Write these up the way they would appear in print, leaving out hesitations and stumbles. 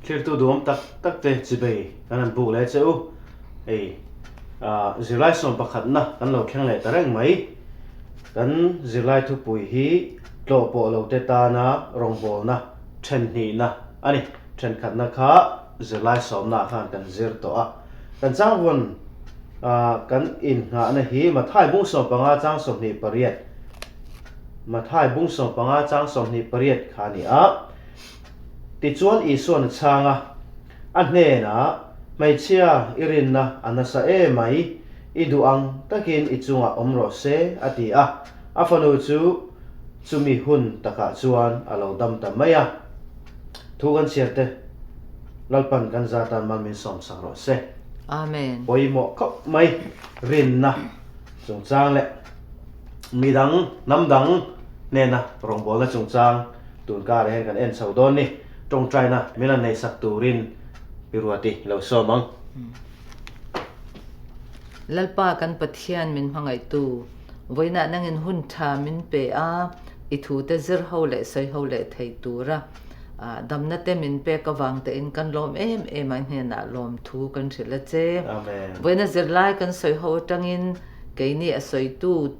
Thlirtu duhawm tak tak te chibei kan han buk leh che u. Hei zirlai sawm pakhatna kan lo thleng leh ta reng mai. Kan zirlai thupui hi tlawh pawh lo te tana rawngbawlna thenhnihna a ni. Thenkhatna kha zirlai sawmnaah khan kan zir tawh a. Kan changvawn kan innghahna hi Mathai bung 15 chang 28 Mathai bung 15 chang 28 kha a ni a. Tichuan Isua'n a chhang a, a hnenah, Hmeichhia, i rinna a nasa e mai, i duh ang takin i chungah awm rawh se, a ti a. A fanu chu chumi hun takah chuan a lo dam ta mai a. Thu kan chhiar te, Lalpan kan za tan mal min sawmsak rawh se. Amen. Pawimawh khawp mai, rinna chungchang leh midang, hnam dang hnena rawngbawlna chungchang Tun karah hian kan en chho dawn ni. Tawngtaina min han neihsak turin i ruat i lo sawm ang. Lalpa kan Pathian min hmangaihtu, vawiinah nangin hun tha min pe a, i thute zir ho leh sawi ho leh thei tura damna te min pek avang tein kan lawm em em a, i hnenah lawmthu kan hrilh a che. Vawiina zirlai kan sawi ho atangin Keini a sawitu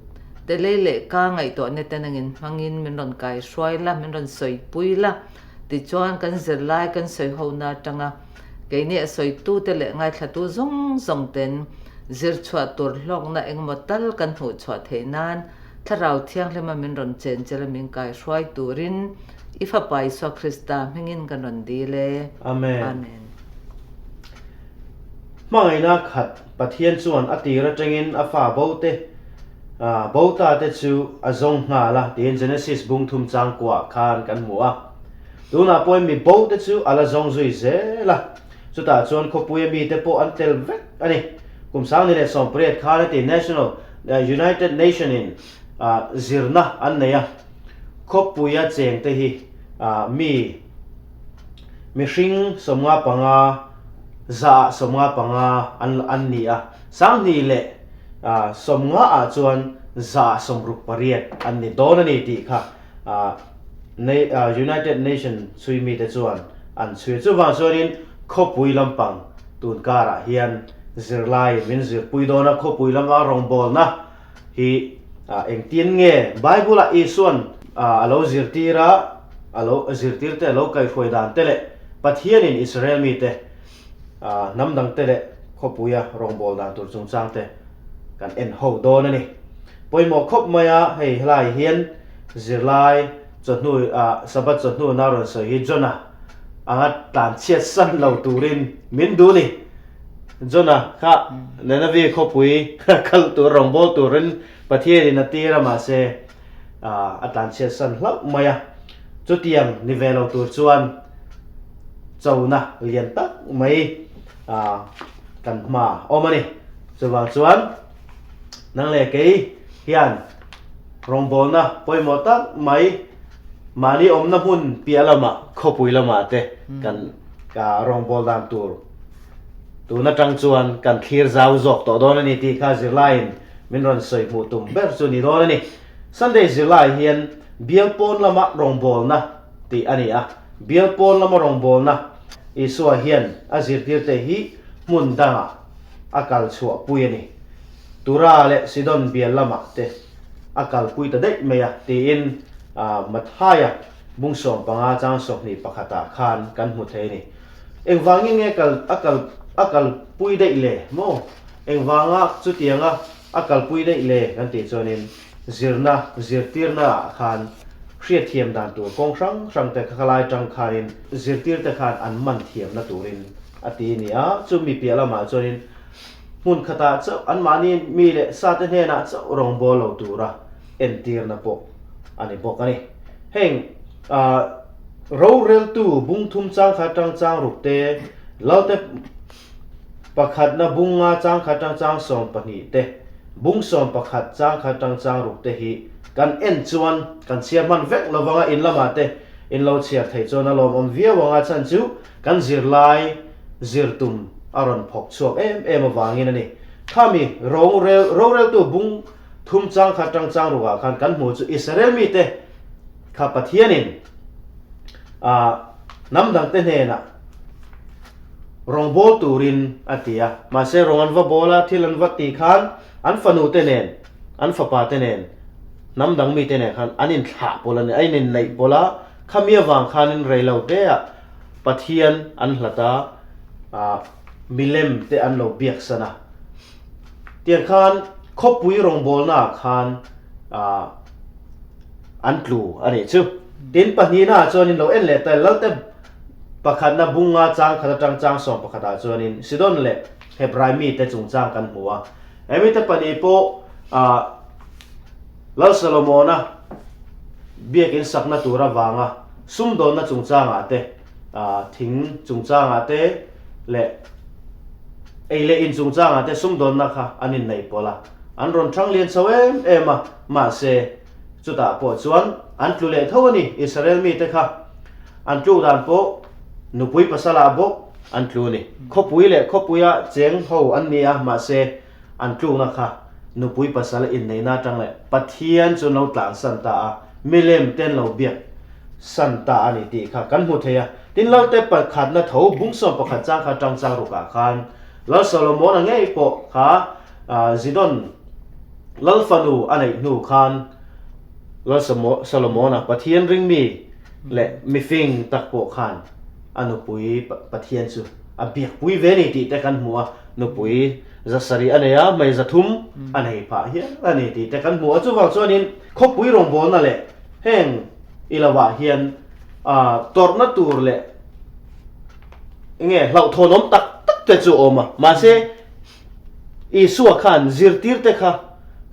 te lei leh ka ngaihtuahna te nangin hmangin min rawn kai hruai la, min rawn sawipui la. Tichuan kan zirlai kan sawi hona atanga keini a sawitu te leh ngaithlatu zawng zawng ten zir chhuah tur hlawkna engemaw tal kan hmuh chhuah theih nan Thlarau Thianghlima min rawn chenchel a min kai hruai turin i Fapa Isua Krista hmingin kan rawn dil e. Amen. Amen. Hmangaihna khat Pathian chuan a tir atangin a fa bo te, bo ta te chu a zawng nghal a tiin Genesis bung thum chang kuah khan kan hmu a. Tunah pawhin mi bo te chu a la zawng zui zel a. Chutah chuan khawpuia mite pawh an tel vek a ni. Kum 2018 khan a ti National United Nation in zirna an nei a. Khawpuia cheng te hi mi mihring 55 155 an an ni a, 2000 leh 50 ah chuan 68 an ni dawn a ni tih kha United Nation chhui mite chuan an chhui a. Chuvang chuanin khawpui lampang tun karah hian zirlai min zirpui dawn a, khawpui lama rawngbawlna hi engtin nge Bible-ah Isua'n a lo zirtir a, a lo zirtirte a lo kaihhruai dan te leh Pathianin Israel mite hnam dangte leh khawpuia rawngbâwl dan tur chungchangte kan en ho dawn a ni. Pawimawh khawp mai a, hei helai hian zirlai chawhnu Sabbath chawhnu na rawn sawi hi Jonah anga tlanchhiat san lo turin min duh ni. Jonah kha Nineveh khawpui kal tur rawngbâwl turin Pathianin a tir a mahse a tlanchhiat san hlauh mai a. Chutiang ni ve lo tur chuan chona lian tak mai kan hma a awm a ni. Chuvang chuan nang leh kei hian rawngbawlna pawimawh tak mai mahni awmna hmun piah lamah khawpui lamah te kan rawngbâwl dan tur tun atang chuan kan thlir zau zawk tawh dawn a ni tih kha zirlaiin min rawn sawi hmuh tum ber chu ni dawn a ni. Sunday zirlai hian bial pawn lama rawngbawlna tih a ni a, bial pawn lama rawngbawlna Isua hian a zirtirte hi hmun dangah a kal chhuahpui a ni. Tura leh Sidon bial lamah te a kalpui ta daih mai a tiin Mathaia bung 15 chang 21 ah khan kan hmu thei a ni. Engvangin nge kal a kal a kalpui daih le maw? Engvanga chutianga A kalpui daih le kan tih chuanin zirna zirtirna ah khan hriatthiam dan tur kawng hrang hrang te kha lai tang khanin zirtir te khan an man thiamna turin a ti a ni a, chumi piah lamah chuanin hmun khatah chauh anmahni mi leh sa te hnenah chauh rawngbâwl lo tura entirna pawh a ni bawk a ni. Heng ah roreltu bung thum chang kha tang chang ruk te Lalte Pakhatna bung nga chang khat tang chang 12 te, bung 11 chang khat tang chang ruk te hi kan en chuan kan chhiar hman vek lo vanga in lamah te in lo chhiar thei chuan a lawmawm viau anga chhan chu kan zirlai zir tum a rawn phawk chhuak em em avangin a ni. Khami rorel roreltu bung thum chang khat tang chang rukah khan kan hmuh chu Israel mite kha Pathianin ah hnam dangte hnenah. Rawngbawl turin a ti a. Mahse rawng an va bawl a, thil an va ti khan an fanu te nen, an fapa te nen, hnam dang mite nen khan an inthlah pawlh a ni, a ininneih pawlh a, khami avang khanin reilo teah Pathian an hlat a, ah milem te an lo biaksan a. Tiang khan khawpui rawngbawlna ah khan ah an tlu a nih chu. Tin pahnihna ah chuanin lo en leh ta Lalte Pakhatna bunga chang khat atang chang sawm pakhatah chuanin Sidon leh Hebrai mite chungchang kan hmu a. He mite pahnih pawh ah Lal Solomona biakin sakna tur avanga sumdawnna chungchangah te, ah thing chungchangah te leh ei leh in chungchangah te sumdawnna kha an inneih pawlh a. An rawn thang lian chho em em a, mahse chutah pawh chuan an tlu leh tho a ni Israel mite kha. An tluk dan pawh nupui pasalah bawk an tlu a ni. Khawpui leh khawpuia cheng ho an ni a, mahse an tlukna kha nupui pasal inneihna atang leh Pathian chu an lo tlansan ta a, milem te an lo biak san ta a ni tih kha kan hmu thei a. Tin, Lalte pakhatna tho bungsawm pakhat chang kha atang chang rukah khan Lal Solomona ngei pawh kha Zidon Lal fanu a neih hnu khan Lal Solomona Pathian ringmi leh mifing tak pawh khan a nupui Pathian chu a biakpui ve ni tih te kan hmu a, nupui zasarih a nei a, hmei zathum a nei phah hial a ni tih te kan hmu a. Chuvang chuanin khawpui rawngbawlna leh heng i lovah hian tawrhna tur leh enge hlauhthawnawm tak tak te chu a awm a, mahse Isua khan zirtirte kha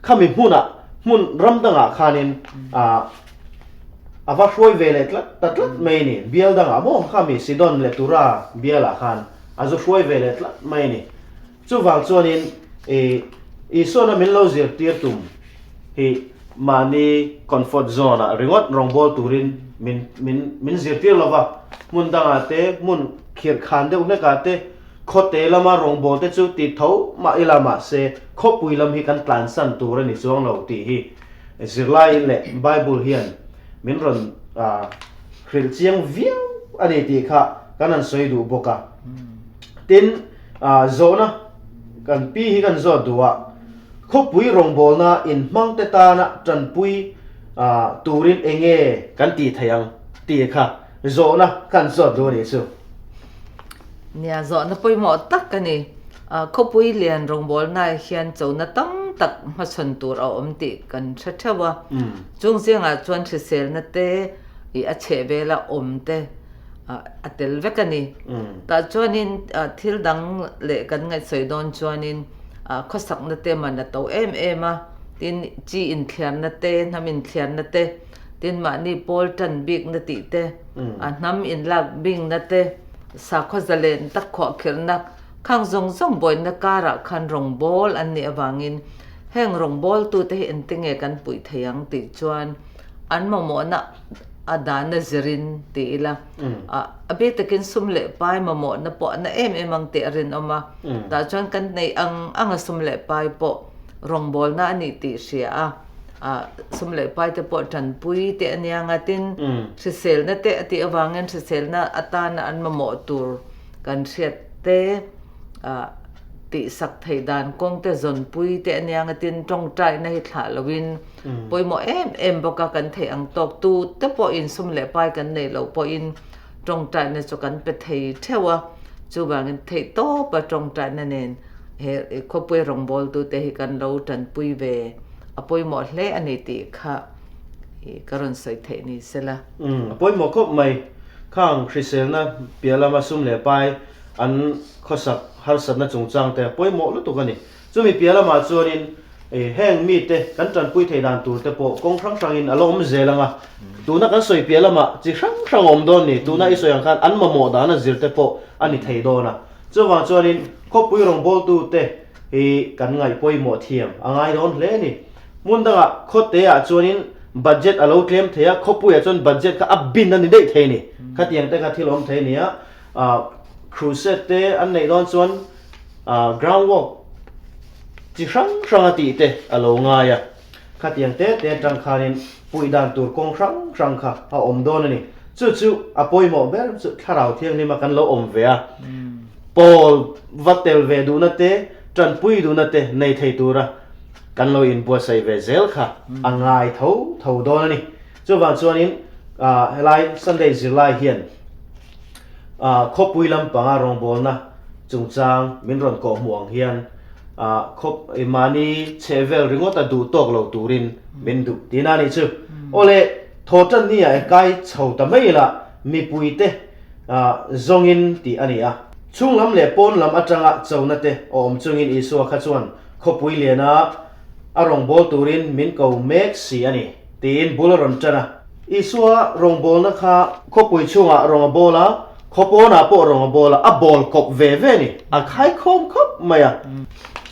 khami hmunah hmun ram dangah khanin a va hruai ve leh tlat ta tlat mai a ni. Bial dangah maw khami Sidon leh Tura bialah khan a zu hruai ve leh tlat mai a ni. Chuvang chuanin Isuana min lo zirtir tum hi mahni comfort zone ah ringawt rawngbâwl turin min min min zirtir lo va, hmun dangah te hmun khirhkhan deuh hlekah te Khawte lama rawngbâwl te chu ti tho mah ila mahse khawpui lam hi kan tlansan tur a ni chuang lo tih hi zirlaiin leh Bible hian min rawn hrilh chiang viau a ni tih kha kan han sawi duh bawk a. Tin, zawhna kan pi hi kan zawt duh a, khawpui rawngbâwlna inhmangte tana tanpui turin eng nge kan tih theih ang tih kha zawhna kan zawt duh a nih chu. Nia, zawhna pawimawh tak a ni. Khawpui lian rawngbawlnaah hian chona tam tak hmachhawn tur a awm tih kan hre theuh a. Chung zingah chuan hriselna te ih a chheh vela awm te a tel vek a ni. Tah chuanin thil dang leh kan ngaihsawi dawn chuanin khawsakna te man a to em em a, tin chi inthliarna te, hnam inthliarna te, tin mahni pawl tan bikna tih te, a hnam inlak bingna te, sakhaw zalen tak khuahkhirhna khang zawng zawng buaina karah khan rawngbâwl an nih avangin heng rawngbâwltute hi engtinge kan puih thei ang tih chuan an mamawhna a dana zirin ti ila, a bik takin sum leh pai mamawhna pawh a na em em ang tih a rinawm a, tah chuan kan neih ang anga sum leh pai pawh rawngbâwlna a nih tih hria a. Sum leh pai te pawh tanpui te a nia nga tin hriselna te a tih avangin hriselna atana an mamawh tur kan hriat te tihsak theih dan kawng te zawnpui te a nia nga tin tawngtaina hi thlah loin pawimawh em em bawk a kan theih ang tawk tu te pawhin sum leh pai kan neih loh pawhin tawngtaina chu kan pe thei theuh a chuvangin theih tawpa tawngtaina nen he khawpui rawngbawltute hi kan lo tanpui ve. A pawimawh hle a ni tih kha ka rawn sawi theih ni sela. Umm, a pawimawh khawp mai. Khang hriselna piah lama sum leh pai an khawsak harsatna chungchang te a pawimawh lutuk a ni. Chumi piah lamah chuanin heng mite kan tanpui theih dan tur te pawh kawng hrang hrangin a la awm zel ang a. Tuna kan sawi piah lamah chi hrang hrang a awm dawn ni. Tuna i sawi ang khan an mamawh dana zir te pawh a ni thei dawn a. Chuvang chuanin khawpui rawngbawltute hi kan ngaih pawimawh thiam a ngai dawn hle a ni. Hmun dangah khawteah chuanin budget a lo tlem thei a, khawpuiah chuan budget kha a bin a ni daih thei a ni. Khatiang te kha thil awm thei a ni a, crusade te an neih dawn chuan ground work chi hrang hrang a tih te a lo ngai a. Khatiang te te atang khanin puih dan tur kawng hrang hrang kha a awm dawn a ni. Chu chu a pawimawh ber chu Thlarau Thianghlima kan lo awm ve a. Pawl va tel ve duhna te, tanpui duhna te nei thei tura kan lo inbuatsaih ve zel kha a ngai tho tho dawn a ni. Chuvang chuanin helai Sunday zirlai hian khawpui lampanga rawngbawlna chungchang min rawn kawhhmuh ang hian khawp mahni chhehvel ringawta duh tawk lo turin min duh tihna a nih chu. Awle, thawhtan ni ah kai chho ta mai ila mipuite zawngin tih a ni a. Chhung lam leh pawn lam atanga chona te a awm chungin Isua kha chuan khawpui liana a rawngbâwl turin min ko mek si a ni, tiin bul a rawn ṭan a. Isua rawngbâwlna kha khawpui chhungah rawng a bâwl a, khaw pawnah pawh rawng a bâwl a, a bâwl kawp ve ve a ni, a khaikhawm khawp mai a.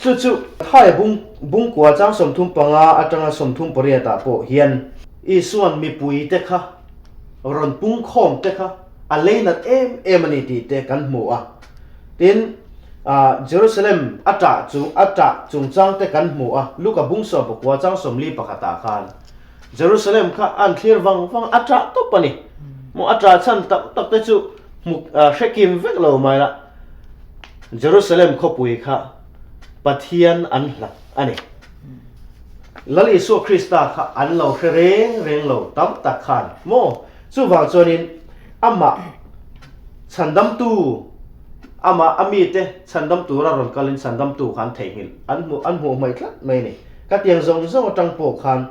Chu chu Thaia bung bungkua chang 35 atanga 38 ah pawh hian Isua'n mipuite kha rawn pungkhawm te kha a leinat em em a ni tih te kan hmu a. Tin, Jerusalem a ṭah chu a ṭah chungchang te kan hmu a, Luka bung 14 chang 41 ah khan Jerusalem kha an thlir vang vang a ṭah tawp a ni. Maw a ṭah chhan tak tak te chu hmu hre kim vek lo mai la, Jerusalem khawpui kha Pathian an hlat a ni. Lal Isua Krista kha an lo hre reng reng lo tam tak khan maw? Chuvang chuanin amah chhandamtu, amah a mite chhandam tura rawn kalin chhandamtu kha an theihnghilh, an hmuh an hmuh hmaih tlat mai a ni. Ka tiang zawng zawng atang pawh khan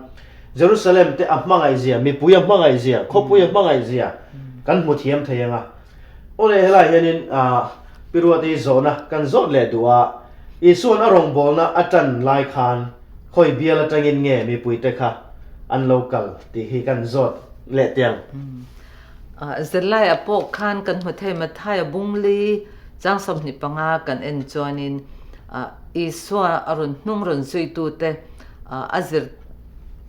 Jerusalem te a hmangaihzia, mipui a hmangaihzia, khawpui a hmangaihzia kan hmu thiam thei ang a. Awle helai hianin Pi Ruati zawhna kan zawt leh duh a, Isua'n a rawngbawlna a tan lai khan khawi bial atangin nge mipuite kha an lo kal tih hi kan zawt leh teh ang. Zirlaiah pawh khan kan hmu thei Mathaia bungli chang 25 kan en chuanin Isua a rawn hnung rawn zuitute a zir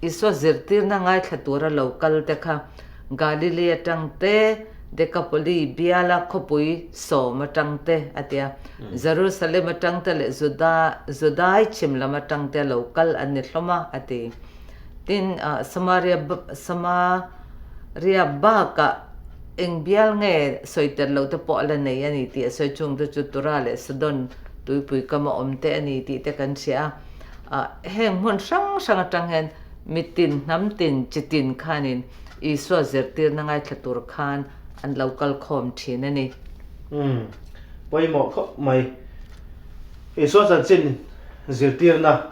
Isua zirtirna ngaithla tura lo kal te kha Galili atang te, Dekapoli biala khawpui sawm atang te a ti a. Jerusalem atang te leh Juda, Judai chhim lam atang te lo kal an ni hlawm a, a ti. Tin, Samaria, Samaria bakah eng bial nge sawi tel lo te pawh a la nei a ni tih a sawi chung te chu Tura leh Sidon tuipui kama awm te a ni tih te kan hria a. Heng hmun hrang hrang atang hian Mitin, hnam tin, chi tin khanin Isua zirtirna ngaithla tur khan an lo kal khawm thin a ni. Umm, pawimawh khawp mai. Isua chanchin zirtirna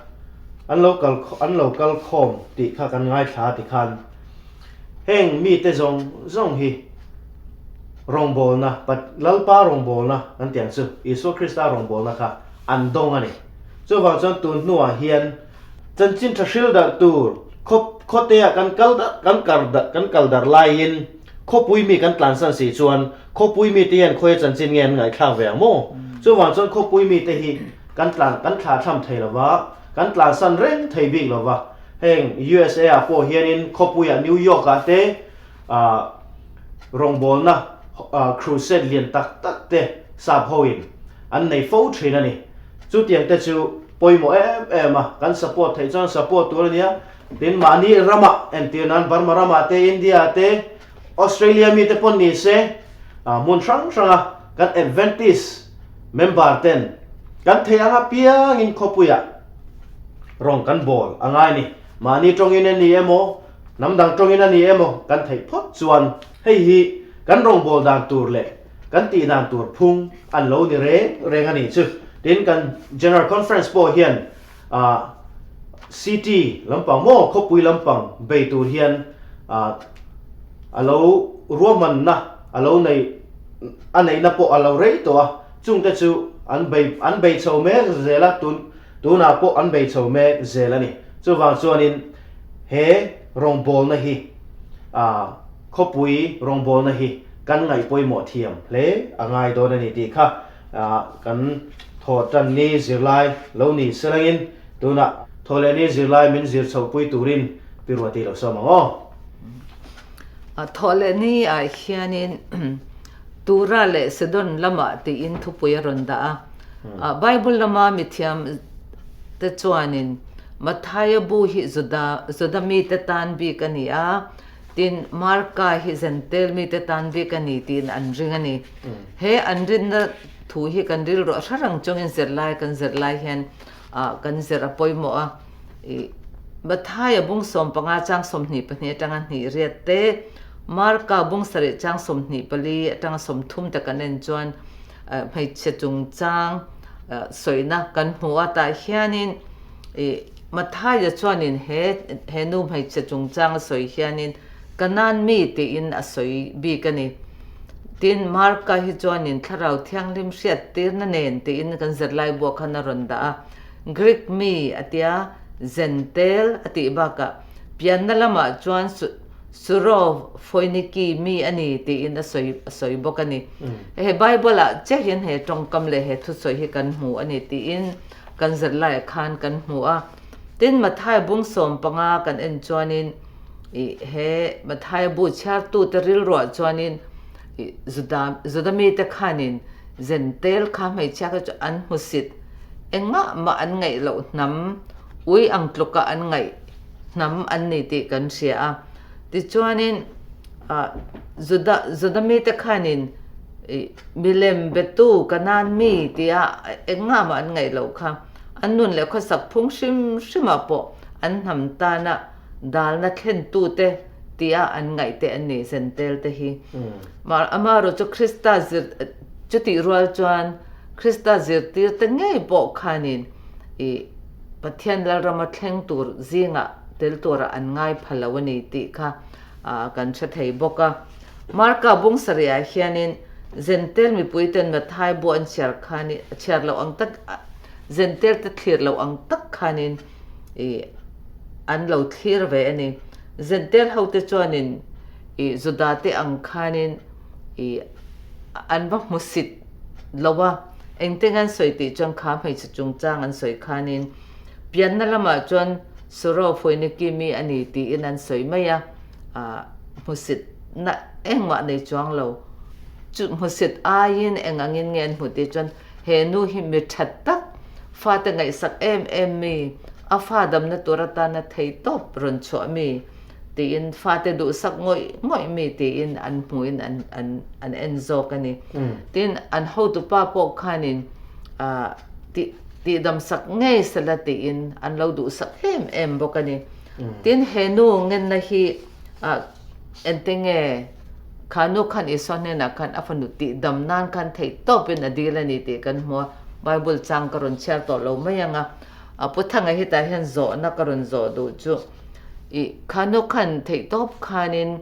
an lo kal an lo kal khawm tih kha kan ngaithla ti khan heng mite zawng zawng hi rawngbawlna, Lalpa rawngbawlna kan tih ang chu, Isua Krista rawngbawlna kha an dawng a ni. Chuvang chuan tun hnuah hian Chanchin tha hril darh tur khaw khawtea kan kal darh kan kar darh kan kal darh laiin khawpui mi kan tlansan si chuan khawpui mite hian khawia chanchin nge an ngaihthlak ve ang maw? Chuvang chuan khawpui mite hi kan tlan kan thlahthlam thei lo va, kan tlansan reng thei bik lo va. Heng USA ah pawh hianin khawpuiah New York ah te ah rawngbawlna ah crusade lian tak tak te sap hoin an nei fo thin a ni. Chutiang te chu pawimawh em em a, kan support theih chuan support tur a nia. Tin, mahni ramah entir nan Burma ramah te, India ah te, Australia mite pawn ni se, hmun hrang hranga kan Adventist member ten kan theih ang apiangin khawpuiah rawng kan bawl a ngai a ni. Mahni tawngin a ni emaw, hnam dang tawngin a ni emaw kan theih phawt chuan hei hi kan rawngbâwl dan tur leh Kan tih dan tur phung an lo ni reng reng a nih chu. Tin, kan General Conference pawh hian ah city lampang maw khawpui lampang bei tur hian ah a lo ruahmanna a lo nei a neihna pawh a lo rei tawh a, chungte chu an bei an bei chho mek zel a, tun tunah pawh an bei chho mek zel a ni. Chuvang chuanin he rawngbawlna hi ah Khawpui rawngbawlna hi kan ngaih pawimawh thiam hle a ngai dawn a ni tih kha kan thawhtan ni zirlai lo ni selangin tunah thawhleh ni zirlai min zir chhohpui turin Pi Ruati lo sawm ang aw. Thawhleh ni ah hianin Tura leh Sidon lamah tiin thupui a rawn dah a. Bible lama mithiam te chuanin Mathaia bu hi Juda Juda mite tan bik a ni a, Tin, Marka hi Zentel mite tan bik a ni tiin an ring a ni. He an rinna Thu hi kan rilru a hre reng chungin zirlai kan zir lai hian kan zir a pawimawh a. I Mathaia bung 15 chang 22 atanga hnih riat te, Marka bung sarih chang 24 atanga 30 te kan en chuan hmeichhe chungchang sawina kan hmu a. Tah hianin i Mathaia chuanin he he nu hmeichhe chungchang a sawi hianin Kanaan mi tiin a sawi bik a ni. Tin, Marka hi chuanin Thlarau Thianghlim hriattirna nen tiin kan zirlai buah khan a rawn dah a. Greek mi a tia, Zentel a tih bakah pianna lamah chuan Suro Foiniki mi a ni tiin a sawi a sawi bawk a ni. He Bible-ah chiah hian he tawngkam leh he thusawi hi kan hmu a ni tiin kan zirlaiah khan kan hmu a. Tin, Matthai bung 15 kan en chuanin i he Matthai bu chhiartute rilruah chuanin i Juda Juda mite khanin Zentel kha hmeichhia kha chu an hmusit engmah mah an ngaih loh hnam ui ang tluka an ngaih hnam an ni tih kan hria a. Tichuanin ah Juda Juda mite khanin i milem betu Kanaan mi tia engmah mah an ngaih loh kha an nun leh khawsak phung hrim hrimah pawh an hnam tana dalna thlentute tia an ngaih te an ni Zentel te hi. Amaherawhchu chu Krista zir chutih rual chuan Krista zirtir te ngei pawh khanin i Pathian Lalrama thleng tur zingah tel tura an ngai pha lo a ni tih kha kan hre thei bawk a. Marka bung sarihah hianin Zentel mipuiten Matthai bu an chhiar khanin chhiar loh ang tak Zentel te thlir loh ang tak khanin i an lo thlir ve a ni. Zentel hote chuanin i Juda te ang khanin i an va hmusit lo a, engtin an sawi tih chuan kha hmeichhe chungchang an sawi khanin pianna lamah chuan Suro Foiniki mi a ni tiin an sawi mai a, ah hmusit na engmah nei chuang lo. Chu hmusit aiin eng angin nge an hmu tih chuan he nu hi mi that tak, fate ngaihsak em em mi, a fa damna tur atana thei tawp rawn chhuah mi tiin fate duhsak ngawih ngawih mi tiin an hmuhin an an an en zawk a ni. Tin, an hotupa pawh khanin ah tih tihdamsak ngei sela tiin an lo duhsak em em bawk a ni. Tin, he nu ngenna hi ah ente nge kha nu khan Isua hnenah khan a fanu tihdam nan khan theih tawpin a dil a ni tih kan hmu a, Bible chang ka rawn chhiar tawh lo mai ang a. A Pu Thanga hetah hian zawhna ka rawn zawh duh chu i kha nu khan theih tawp khanin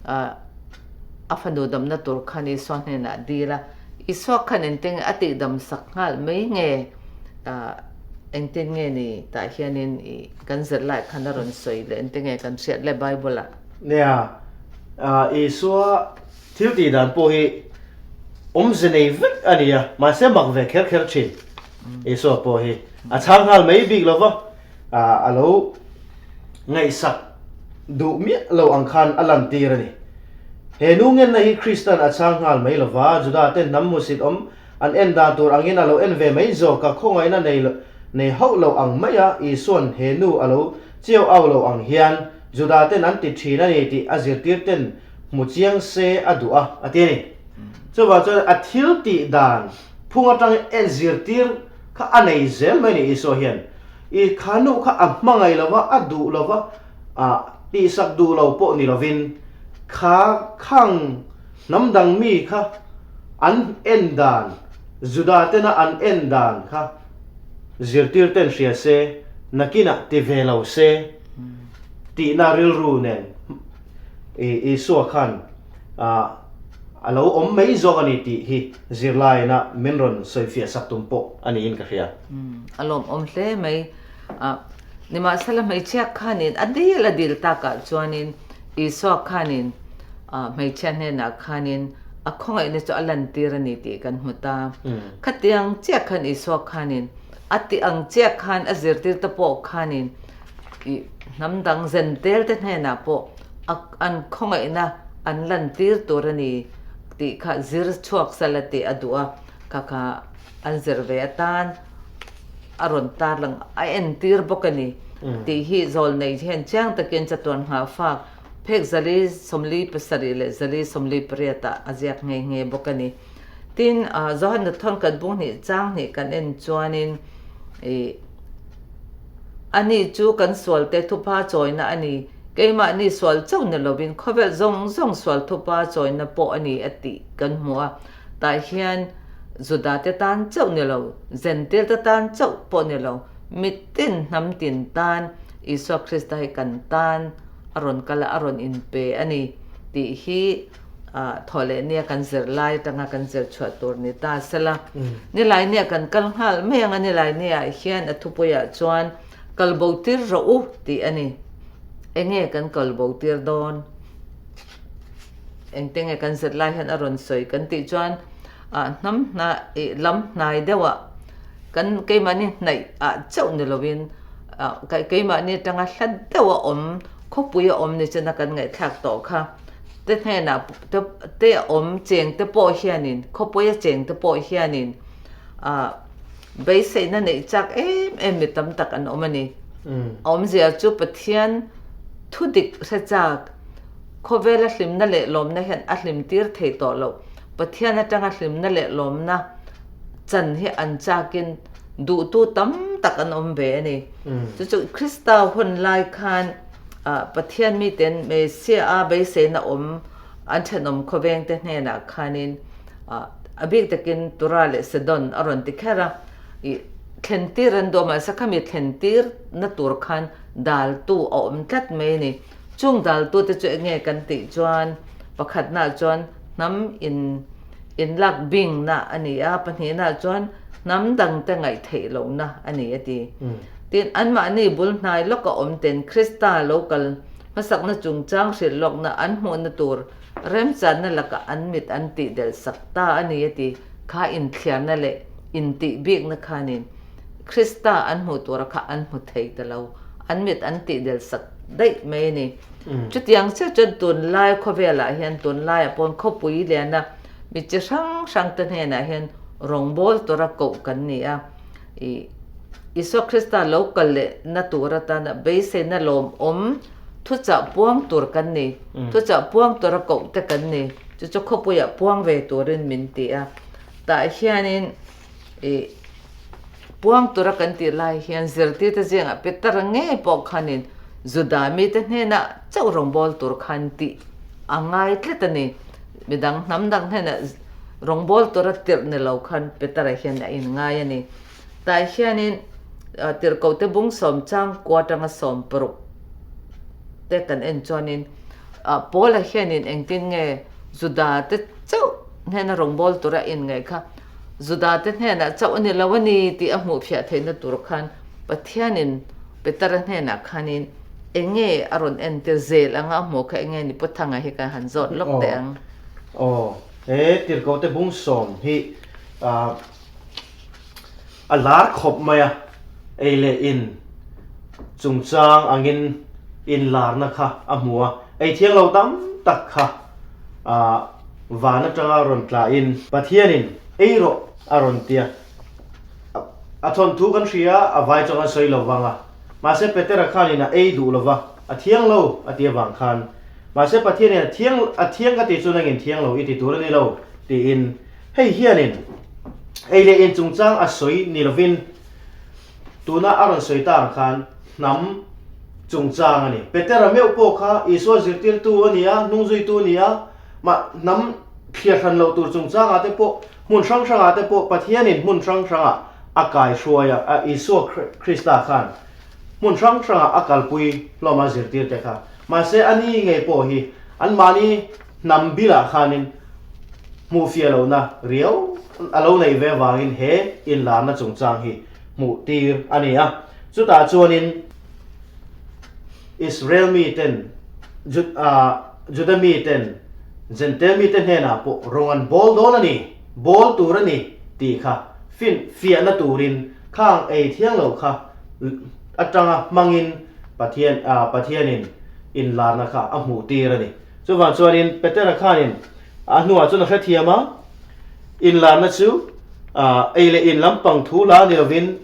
a fanu damna tur khan Isua hnenah a dil a, Isua khan engtin nge a tihdam sak nghal mai nge engtin nge ni tah hianin i kan zirlai khan a rawn sawi leh engtin nge kan hriat le Bible ah. Nia, Isua thil tih dan pawh hi awmze nei vek a ni a, mahse mak ve kher kher thin. Isua pawh hi a chhang nghal mai bik lo va, a lo ngaihsak duh miah lo ang khan a lantir a ni. He nu ngenna hi Kristan a chhang nghal mai lo va, Judate hnam hmusit awm an en dan tur angin a lo en ve mai zawk a, khawngaihna nei nei hauh lo ang mai a, Isuan he nu a lo chiau au lo ang hian Judaten an ti thin a ni tih a zirtirten hmu chiang se a duh a, a ti a ni. Chuvang chuan a thil tih dan phung atang en zirtir kha a nei zel mai a ni Isua hian. I kha nu kha a hmangaih lo va, a duh lo va, a tihsak duh lo pawh ni lovin kha khang hnam dang mi kha an en dan, Juda tena an en dan kha zirtir ten hria se, nakinah ti ve lo se tihna rilru nen Isua khan a lo awm mai zawk a ni tih hi zirlaiina min rawn sawifiah sak tum pawh a niin ka hria. A lawmawm hle mai. Nimahsela hmeichhia khanin a dil a dil takah chuanin Isua khanin hmeichhia hnenah khanin a khawngaihna chu a lantir a ni tih kan hmu ta. Khatiang chiah khan Isua khanin a tih ang chiah khan a zirtirte pawh khanin I hnam dang zen tel te hnenah pawh a an khawngaihna an lantir tur a ni tih kha zir chhuak sala tih a duh a, kha kha an zir ve atan a rawn tarlang a entir bawk a ni tih hi zawlnei hian chiang takin chatuan nghahfak phek 427 leh 448 ah a ziak nghe nghe bawk a ni. Tin, Johana thawnkhat bung hnih chang hnih kan en chuanin ih Ani chu kan sualte thupa chawina a ni, keimahni sual chauh ni lovin khawvel zawng zawng sual thupa chawina pawh a ni a tih kan hmu a. Tah hian Judate tan chauh ni lo, Jentilte tan chauh pawh ni lo, mitin hnam tin tan Isua Krista hi kan tan a rawn kal a, a rawn inpe a ni tih hi Thawhleh nia kan zir lai atanga kan zir chhuah tur ni ta sela. Nilai nia kan kal nghal mai ang a, nilai nia hian a thupuiah chuan kal bo tir rawh u tih a ni. Enge kan kal bo tir dawn? Engte nge kan zir lai hian a rawn sawi kan tih chuan hnam hnai lam hnai deuhah kan keimahni hnaih ah chauh ni lovin keimahni atanga hla deuh a awm khawpui a awm ni chena kan ngaihthlak tawh kha. Te hnenah te te awm cheng te pawh hianin khawpuia cheng te pawh hianin ah beiseihna neih chak em em mi tam tak an awm a ni. Awmzia chu Pathian thu dik hre chak khawvela hlimna leh lawmna hian a hlim tir thei tawh loh. Pathian atanga hlimna leh lawmna chan hi an chakin duhtu tam tak an awm ve a ni. Chu chu Krista hun lai khan Pathian miten Messiah a beiseina awm an thenawm khawvengte hnenah khanin a bik takin Tura leh Sidon a rawn ti kher a, ih thlentir an duh a, mahse khami thlentir na tur khan daltu a awm tlat mai a ni. Chung daltute chu enge kan tih chuan pakhatnaah chuan hnam in inlak bingna a ni a, pahnihnaah chuan hnam dangte ngaihtheih lohna a ni a ti. Tin, anmahni bul hnai lawka awm ten Krista lo kal hmasakna chungchang hrilh lawkna an hmuhna tur remchanna lakah an mit an tihdelh sak ta a ni a ti. Kha inthliarna leh intih bikna khanin Krista an hmuh tura kha an hmu thei ta lo, an mit an tihdelh sak daih mai a ni. Chutiang chiah chuan tunlai khawvelah hian tunlaiah pawn khawpui liana mi chi hrang hrang te hnenah hian rawngbâwl tura koh kan ni a. I Isua Krista lo kal leh na tur atana beiseina lawmawm thuchah puang tur kan ni. Thuchah puang tura koh te kan ni. Chu chu khawpuiah puang ve turin min ti a. Tah hianin i puang tura kan tih lai hian zirtirte zingah Peter ngei pawh khanin Juda mite hnenah chauh rawngbâwl tur khan tih a ngai tlat a ni. Midang hnam dang hnenah rawngbâwl tura tirh ni lo khan Petera hian a inngai a ni. Tah hianin tirhkohte bung sawmchang kua atanga 60 te kan en chuanin Paula hianin engtin nge Juda te chauh hnena rawngbâwl tura a inngaih kha Juda te hnenah chauh a ni lo a ni tih a hmuhfiah theihna tur khan Pathianin Petera hnenah khanin eng nge a rawn entir zel anga a hmuh kha eng nge ni Pu Thanga hi kan han zawt lawk teh ang. Aw, he tirhkohte bung sawm hi a lar khawp mai a, ei leh in chungchang angin inlarna kha a hmu a, ei thiang lo tam tak kha van atanga rawn tlahin Pathianin ei rawh a rawn ti a. A thawnthu kan hria a, a vai chuan kan sawi lo vang a. Mahse Petera khanin a ei duh lo va, a thiang lo a ti avang khan. Mahse Pathianin a thiang a thiang ka tih chu nangin thiang lo i ti tur a ni lo tiin hei hianin ei leh in chungchang a sawi ni lovin tuna a rawn sawi ta ang khan hnam chungchang a ni. Petera meuh pawh kha Isua zirtirtu a ni a, hnungzuitu a ni a, mah hnam thliar hran loh tur chungchangah te pawh Hmun hrang hrangah te pawh Pathianin hmun hrang hrangah a kaihruai a, a Isua Krista khan hmun hrang hrangah a kalpui hlawm a zirtir te kha. Mahse a ni ngei pawh hi anmahni hnam bilah khanin hmuhfiah lohna riau a lo neih ve avangin he inlarna chungchang hi hmuh tir a ni a. Chutah chuanin Israel miten Juda miten Jentail mite hnenah pawh rawng an bawl dawn a ni, bawl tur a ni tih kha fin fiahna turin khang ei thiang lo kha atanga hmangin Pathian Pathianin inlarna kha a hmuh tir a ni. Chuvang chuanin Petera khanin a hnuah chuan a hrethiam a, inlarna chu ei leh in lampang thu la ni lovin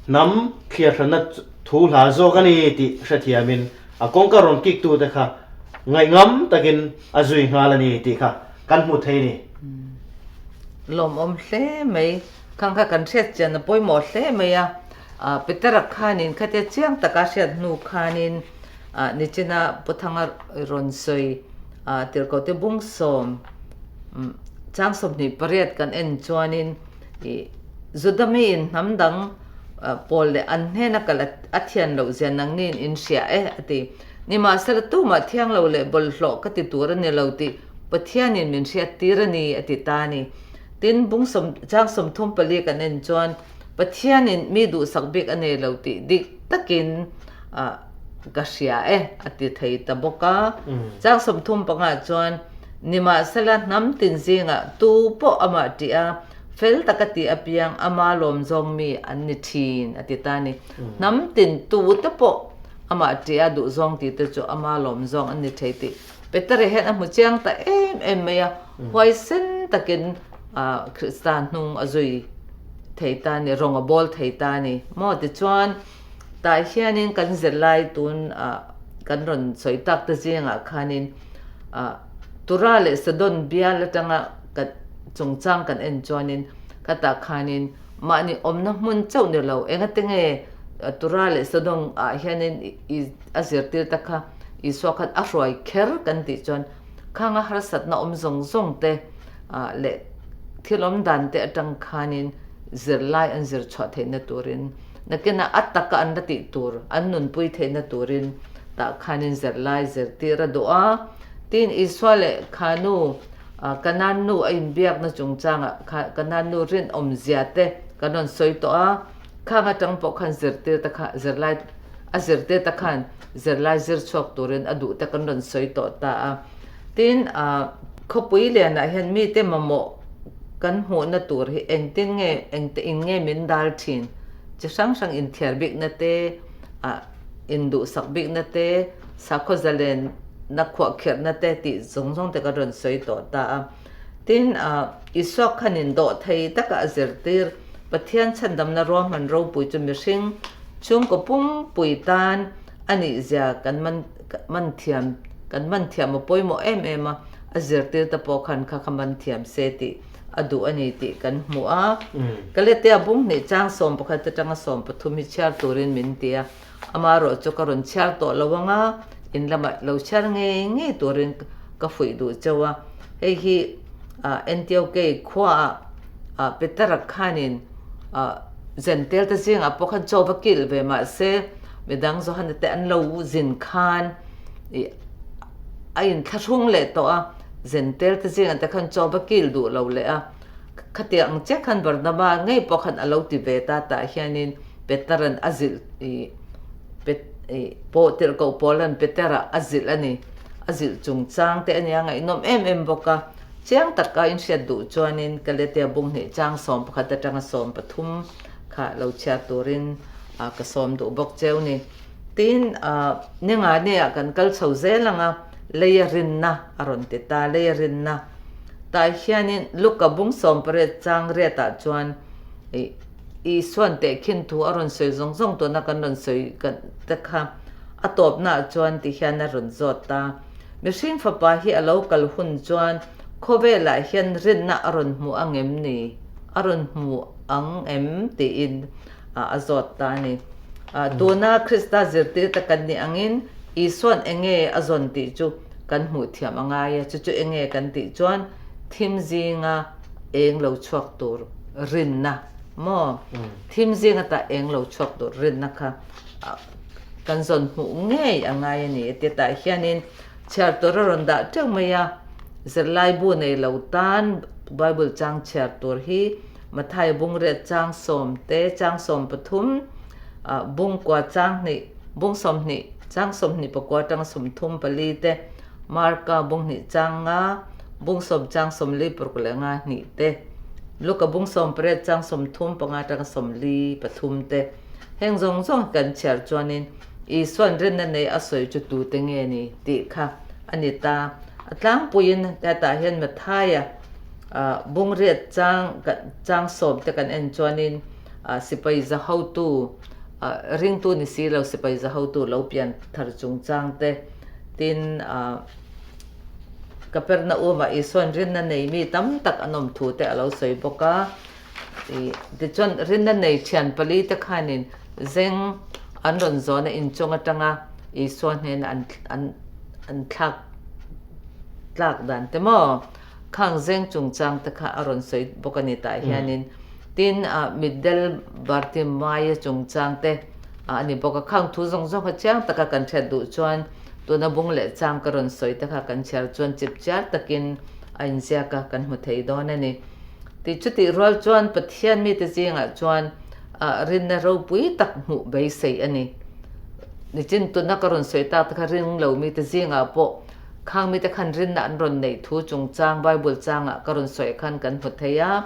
hnam thliarhranna thu hla zawk a ni tih hrethiamin a kawngka rawn kik tute kha ngaihngam takin a zui nghal a ni tih kha kan hmu thei a ni. Lawmawm hle mai. Khang kha kan hriat chian a pawimawh hle mai a. Petera khanin khatia chiang taka hriat hnu khanin nichina Pu Thanga rawn sawi tirhkohte bungsawm chang 28 kan en chuanin ih Juda miin hnam dang pawl leh an hnena kal a thian loh zia nangniin in hria e a ti. Nimahsela tumah thiang lo leh bawlhhlawh ka ti tur a ni lo tih Pathianin min hriat tir a ni a ti ta a ni. Tin, bung sawm chang 34 kan en chuan Pathianin mi duhsak bik a nei lo tih dik takin ka hria e a ti thei ta bawk a. Chang 35 chuan Nimahsela hnam tin zingah tu pawh amah tih a, fel taka tih apiang ama lawm zawng mi an ni thin a ti ta a ni. Hnam tin tu te pawh amah tih a duhzawng tih te chu ama lawm zawng an ni thei tih Petera hian a hmu chiang ta em em mai a, huaisen takin Krista hnung a zui thei ta a ni, rawng a bawl thei ta a ni. Maw tichuan tah hianin kan zirlai tun kan rawn sawi tak te zingah khanin Tura leh Sidon bial atanga kan chungchang kan en chuanin khatah khanin mahni awmna hmun chauh ni lo engate nge Tura leh Sidon ah hianin a zirtir ta kha Isua khan a hruai kher kan tih chuan khanga harsatna awm zawng zawng te leh thil awm dan te atang khanin zirlai an zir chhuah theihna turin nakinah a taka an la tih tur an nunpui theihna turin tah khanin zirlai zirtir a duh a. Tin, Isua leh kha nu Kanaan nu a inbiakna chungchangah kha Kanaan nu rinawmzia te kan rawn sawi tawh a, khang atang pawh khan zirtir te kha zirlai a zirtir te khan zirlai zir chhuak turin a duh te kan rawn sawi tawh ta a. Tin, khawpui lianah hian mite mamawh kan hmuhna tur hi engtin nge engte in nge min dal thin? Chi hrang hrang inthiar bikna te, induhsak bikna te, sakhaw zalenna khuahkhirhna te tih zawng zawng te kan rawn sawi tawh ta a. Tin, Isua khanin dawh thei taka a zirtir Pathian chhandamna ruahman ropui chu mihring chhungkaw pumpui tan a nihzia kan man man thiam kan man thiam a pawimawh em em a, a zirtir te pawh khan kha kha man thiam se tih a duh a ni tih kan hmu a. Galatia bung hnih chang 11 atanga 13 hi chhiar turin min ti a, amaherawh chu ka rawn chhiar tawh lo ang a, in lamah lo chhiar ngei ngei turin ka fuih duh cheu a. Hei hi Antiochei khuaah Petera khanin Zentel te zingah pawh khan chaw va kilh ve mahse midang Johana te an lo zin khan ih a inthlahrung leh tawh a, Zentel te zingah te khan chaw va kilh duh lo leh a, khatiang ang chiah khan Barnaba ngei pawh khan a lo ti ve ta tah hianin Petera'n a zilh ih Pet ih pawh tirhkoh Paula'n Petera a zilh a ni, a zilh chungchang te a nia ngaihnawm em em bawk a. Chiang taka in hriat duh chuanin Galatia bung hnih chang 11 atanga 13 kha lo chhiar turin ka sawm duh bawk cheu ni. Tin, ninga nia kan kal chho zel ang a, leia rinna a rawn ti ta, leia rinna. Tah hianin Luka bung 18 chang riatah chuan Isuan tehkhin thu a rawn sawi zawng zawng tuna kan rawn sawi te kha a tawpnaah chuan ti hian a rawn zawt ta. Mihring fapa hi a lo kal hun chuan khawvelah hian rinna a rawn hmu ang em ni? A rawn hmu ang em? tiin a zawt ta a ni. Tuna Krista zirtirte kan nih angin Isua'n enge a zawn tih chu kan hmuh thiam a ngai a, chu chu enge kan tih chuan thim zinga eng lo chhuak tur rinna maw? Thim zinga tah eng lo chhuak tur rinna kha Kan zawn hmuh ngei a ngai a ni ti tah hianin chhiar tur a rawn dah teuh mai a, zirlaibu nei lo tan Bible chang chhiar tur hi Mathai bungriat chang sawm te, chang 13, bung kua chang hnih, bung 20, chang 24 atanga 34 te, Marka bung hnih chang nga, bung 10 chang 46 leh nga hnih te, Luka bung 18 chang 35 atanga 43 te. Heng zawng zawng kan chhiar chuanin Isua'n rinna nei a sawi chu tute nge ni tih kha a ni ta. A tlangpuiin hetah hian Mathaia bungriat chang chang sawm te kan en chuanin sipai za hotu ringtu ni si lo sipai za hotu lo pian thar chungchang te tin. Kapernaum-ah Isua'n rinna nei mi tam tak an awm thu te a lo sawi bawk a. Tichuan, rinna nei thian palite khanin zeng an rawn zawna inchung atanga Isua hnena an an thlak tlak dan te maw? Khang zeng chungchang te kha a rawn sawi bawk a ni tah hianin. Tin, mitdel Bartimaia chungchang te a ni bawk a. Khang thu zawng zawng kha chiang taka kan hriat duh chuan tuna bung leh chang ka rawn sawi te kha kan chhiar chuan chip chiar takin a inziak a, kan hmu thei dawn a ni. Tih chutih rual chuan Pathian mite zingah chuan rinna ropui tak hmuh beisei a ni. Nichin tuna ka rawn sawi tak te kha ring lo mite zingah pawh khang mite khan rinna an rawn neih thu chungchang Bible changah ka rawn sawi khan kan hmu thei a.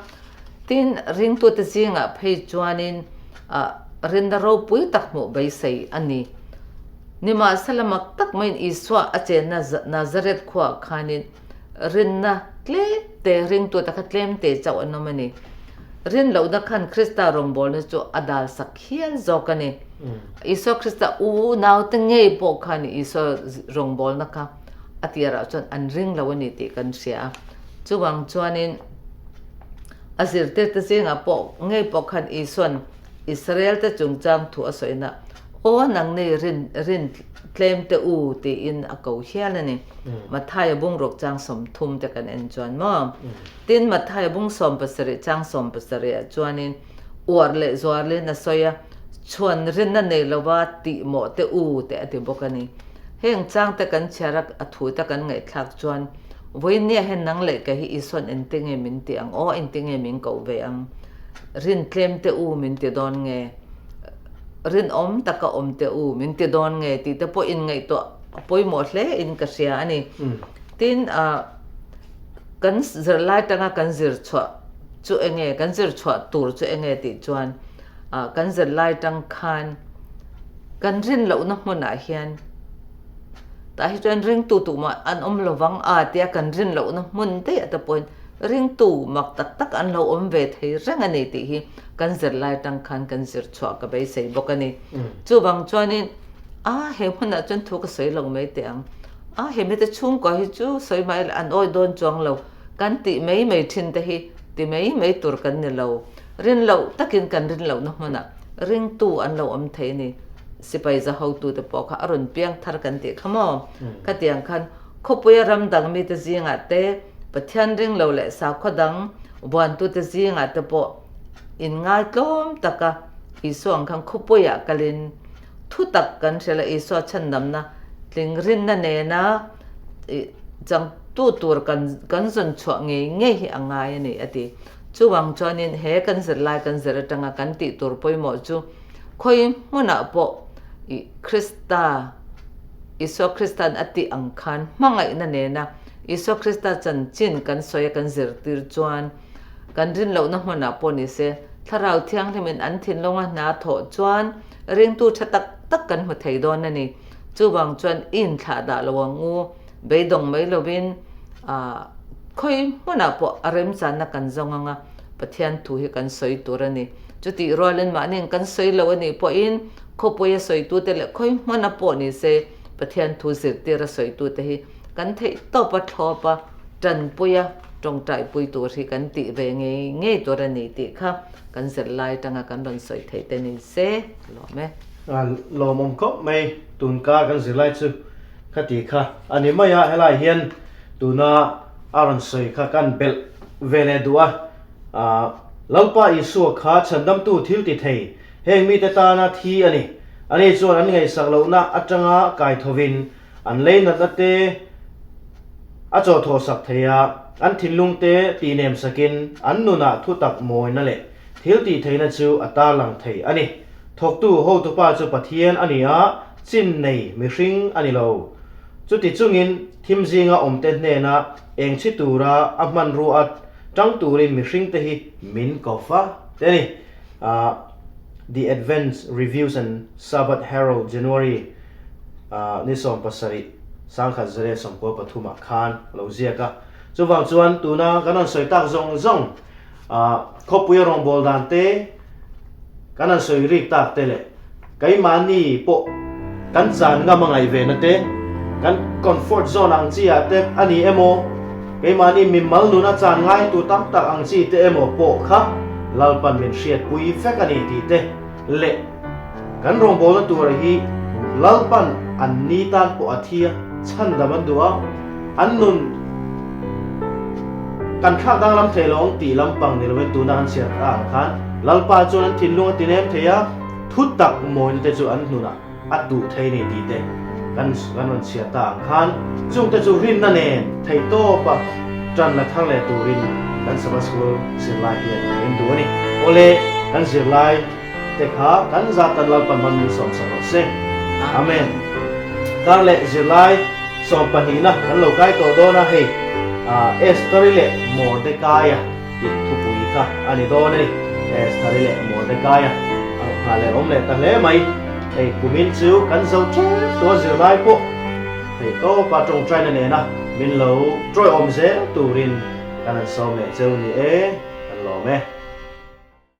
Tin, ringtute zingah phei chuanin rinna ropui tak hmuh beisei a ni. Nimahsela mak tak maiin Isua a chenna Nazareth khuaah khanin Rinna tlem te, ringtute kha tlem te chauh an awm a ni. Rin lohna khan Krista rawngbawlna chu a dal sak hial zawk a ni. Isua Krista u naute ngei pawh khan Isua rawngbawlna kha a tirah chuan an ring lo a ni tih kan hria a. Chuvang chuanin a zirtirte zingah pawh ngei pawh khan Isua'n Israel te chungchang thu a sawina, Aw nangni rin rin tlem te u tiin a ko hial a ni. Mathaia bungruk chang 30 te kan en chuan maw? Tin, Mathaia bung 70 chang 70 ah chuanin uar leh zuarlin a sawi a, chhuan rinna nei lova tih mawh te u te a ti bawk a ni. Heng chang te kan chhiar a, a thu te kan ngaihthlak chuan vawinia hian nang leh kei hi Isua'n engti nge min ti ang aw, engti nge min koh ve ang? Rin tlem te u min ti dawn nge? Rinawm taka awm te u min ti dawn nge tih te pawh inngaihtuah a pawimawh hle in ka hria a ni. Tin, kan zirlai tanga kan zir chhuah chu enge, kan zir chhuah tur chu enge tih chuan kan zirlai tang khan kan rin lohna hmunah hian tah hi chuan ringtu tumah an awm lovang a tia kan rin lohna hmun daih te pawhin ringtu mak tak tak an lo awm ve thei reng a ni tih hi kan zirlai tang khan kan zir chhuah ka beisei bawk a ni. Chuvang chuanin a he hmunah chuan thu ka sawi lo mai teh ang. A he mite chhungkua hi chu sawi mai ila an awi dawn chuang lo. Kan tih mai mai thin te hi ti mai mai tur kan ni lo. Rin loh takin kan rin lohna hmunah ringtu an lo awm thei a ni. Sipai za hotute pawh kha a rawn piang thar kan tih kha maw? Khatiang khan khawpuia ram dang mite zingah te Pathian ring lo leh sakhaw dang vuantute zingah te pawh inngaitlawm taka Isua ang khan khawpuiah kalin Thutak kan hrilh a, Isua chhandamna tling rinna nena changtu tur kan kan zawn chhuah ngei ngei hi a ngai a ni, a ti. Chuvang chuanin he kan zirlai kan zir atanga kan tih tur pawimawh chu khawi hmunah pawh i Krista, Isua Krista'n a tih ang khan hmangaihna nena Isua Krista chanchin kan sawi a kan zirtir chuan kan rin lohna hmunah pawh ni se Thlarau Thianghlimin an thinlunga hna thawh chuan Ringtu tha tak tak kan hmu thei dawn a ni. Chuvang chuan i inthlah dah lo ang u, beidawng mai lovin khawi hmunah pawh a remchanna kan zawng ang a, Pathian thu hi kan sawi tur a ni. Chutih rualin mahniin kan sawi lo a nih pawhin khawpuia sawitute leh khawi hmuna pawh ni se Pathian thu zirtira sawitute hi kan theih tawp a thlawp a, tanpui a, tawngtaipui tur hi kan tih ve ngei ngei tur a ni tih kha Kan zirlai atanga kan rawn sawi theih te ni se lawm e. A lawmawm khawp mai, tun kar kan zirlai chu ka ti kha a ni mai a, helai hian tuna a rawn sawi kha kan belh ve leh duh a, Lalpa Isua kha chhandamtu thil ti thei heng mite tana thi a ni, ani chuan an ngaihsak lohna atanga kaithovin An lei natna te a chawhthawh sak thei a, an thinlung te tihnem sakin an nunah thutak mawina leh thil tih theihna chu a tarlang thei a ni. Thawktu hotupa chu Pathian a ni a, chin nei mihring a ni lo. Chuti chungin thim zinga awmte hnena eng chhi tura a hmanrua a tang turin mihringte hi min ko fa te a ni. The Advent Reviews and Sabbath Herald, January. Ni 17, 1993 ah khan a lo ziak a. Chuvang chuan tuna kan rawn sawi tak zawng zawng khawpuia rawngbâwl dan te, kan han sawi rik tak te leh keimahni pawh kan chan ngam a ngaih ve na te, kan comfort zone ang chi ah te a ni emaw? Keimahni mimal nuna chan ngaitu tam tak ang chi te emaw pawh kha Lalpan min hriatpui vek a ni tih te leh kan rawngbawlna tura hi Lalpan an ni tan pawh a thi a, chhandam an duh a, an nun kan thlak danglam thei lo ang tih lampang ni lovin tuna an chhiar ta ang khan Lalpa chuan an thinlung a tinem thei a, thutak mawina te chu an hnunah a duh thei ni tih te kan kan rawn chhiar ta ang khan chungte chu rinna nen theihtawpa tan la thar leh turin kan Sabbath School zirlai hian min duh a ni. Awle, kan zirlai te kha kan zat tan Lalpan hman min sawmsak rawh se. Amen. Kar leh zirlai sawmpahnihna kan lo kai tawh dawn a, hei Estheri leh Mordekaia tih thupui kha a ni dawn a ni. Estheri leh Mordekaia a nghah leh awm leh ta hle mai. Hei kumin chu kan zo tep tawh a zirlai pawh thei tawpa tawngtaina nena min lo tawiawm zel turin kan han sawm leh cheu ni e, kan lawm e.